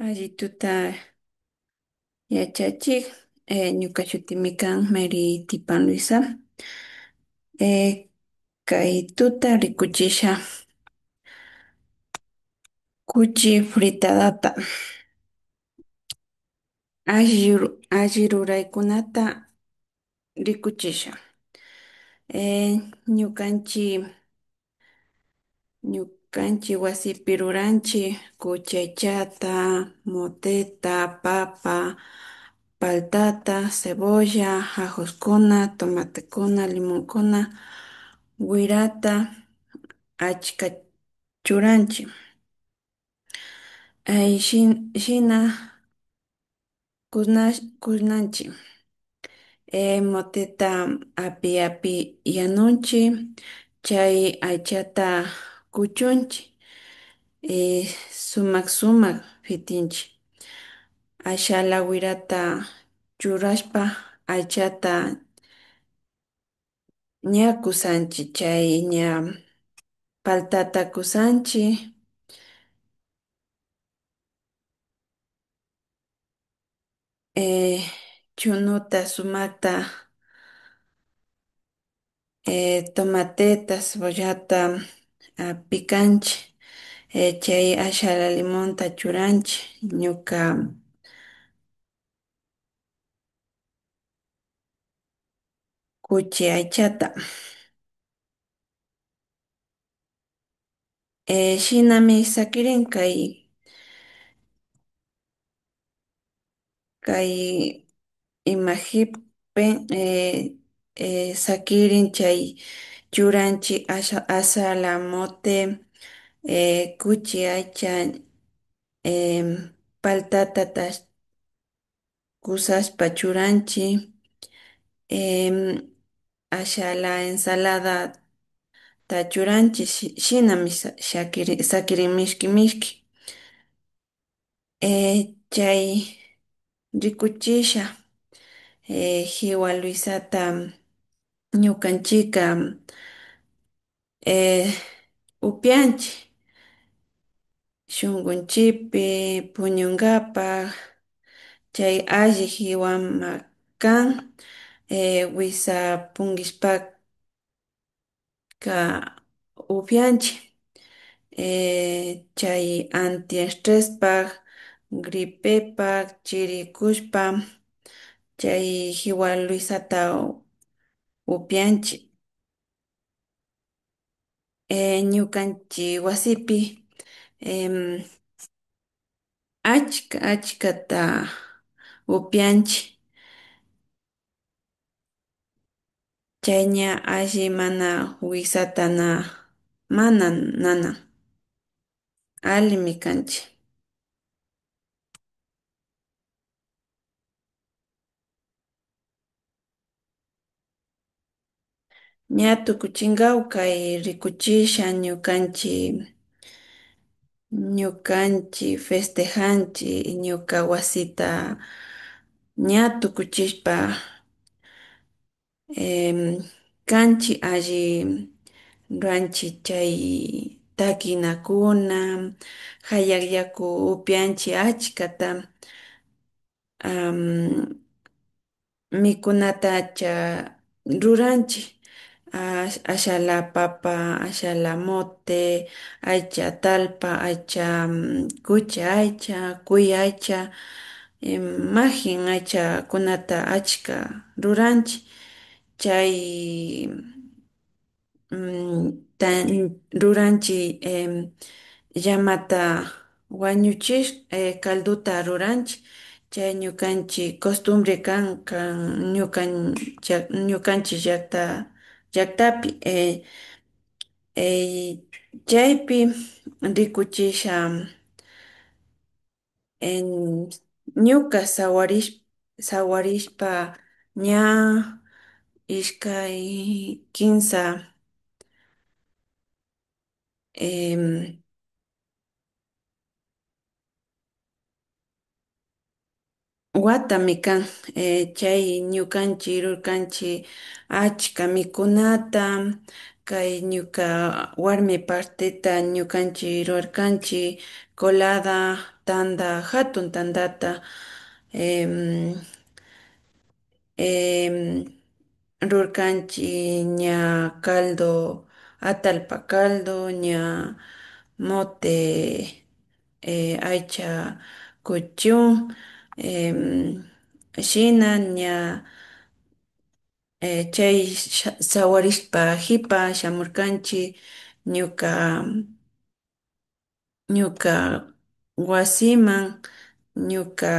Alli tuta yachachik, ñuka shutimi kan Mary Tipan Luisa. Eh, Kay tuta rikuchisha kuchi fritadata. Alli ruraykunata rikuchisha. Eh, ñukanchik ñukanchik wasipi ruranchik kuchi aychata, moteta, papa, paltata, cebolla, ajoskuna, tomatekuna, limonkuna, wirata achka churanchik. Ay shina kusnanchik. Moteta api api yanunchik, chay aychata kuchunchik, sumak sumak fitinchik. Ashala wirata churashpa aychata ña kusanchik, chay ña paltata kusanchik. Chunuta sumakta, tomateta, cebollata picanchik, chay ashala limonta churanchik, ñuka kuchi aychata. Shinami sakirin kay imagenpi, sakirin chay churanchik ashala mote, kuchi aycha, paltata kusashpa churanchik, ashala ensalada ta churanchik, shinami sakirin mishki mishki. Chay rikuchisha, jiwa Luisata ñukanchika, eh, upianchik shunkunchipi puñunkapak, chay alli jiwama kan, wisa punkishpaka upianchik, chay antiestresspak, gripepak, chirikushpa chay jiwa Luisata upianchik. Ñukanchik wasipi, achka achkata upianchik, chay ña alli mana wisata na mana nana, allimi kanchik. Ña tukuchinkaw kay rikuchisha ñukanchik festejanchik ñuka wasita ña tukuchishpa, kanchik alli ruanchik chay takinakuna, hayak yaku upianchik achkata, mikunata cha ruranchik, ashala papa, ashala mote, aycha talpa, aycha, kuchi aycha, kuy aycha, majin aychakunata achka ruranchik, chay, ruranchik, llamata wañuchish, calduta ruranchik, chay ñukanchik costumbre kan, kan ñukanchik llakta, llaktapi, chaypi rikuchisha, en ñuka sawarishpa ña ishkay kinsa, watami kan, chay ñukanchik rurkanchik achka mikunata, kay ñuka warmi parteta ñukanchik rurkanchik colada. tanda hatun tandata em, em, rurkanchik ña caldo, atalpa caldo, ña mote aycha kuchun em, shina ña chay sawarishpa jipa shamurkanchik ñuka ñuka wasiman ñuka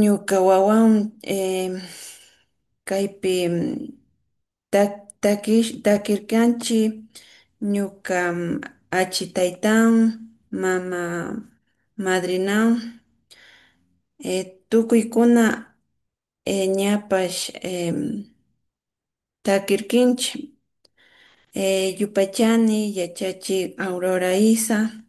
ñuka wawan kaypi takirkanchik ñuka achi taytawan mama madrinawan tukuykuna ñapash takirkinchik. Yupaychani yachachik Aurora Iza.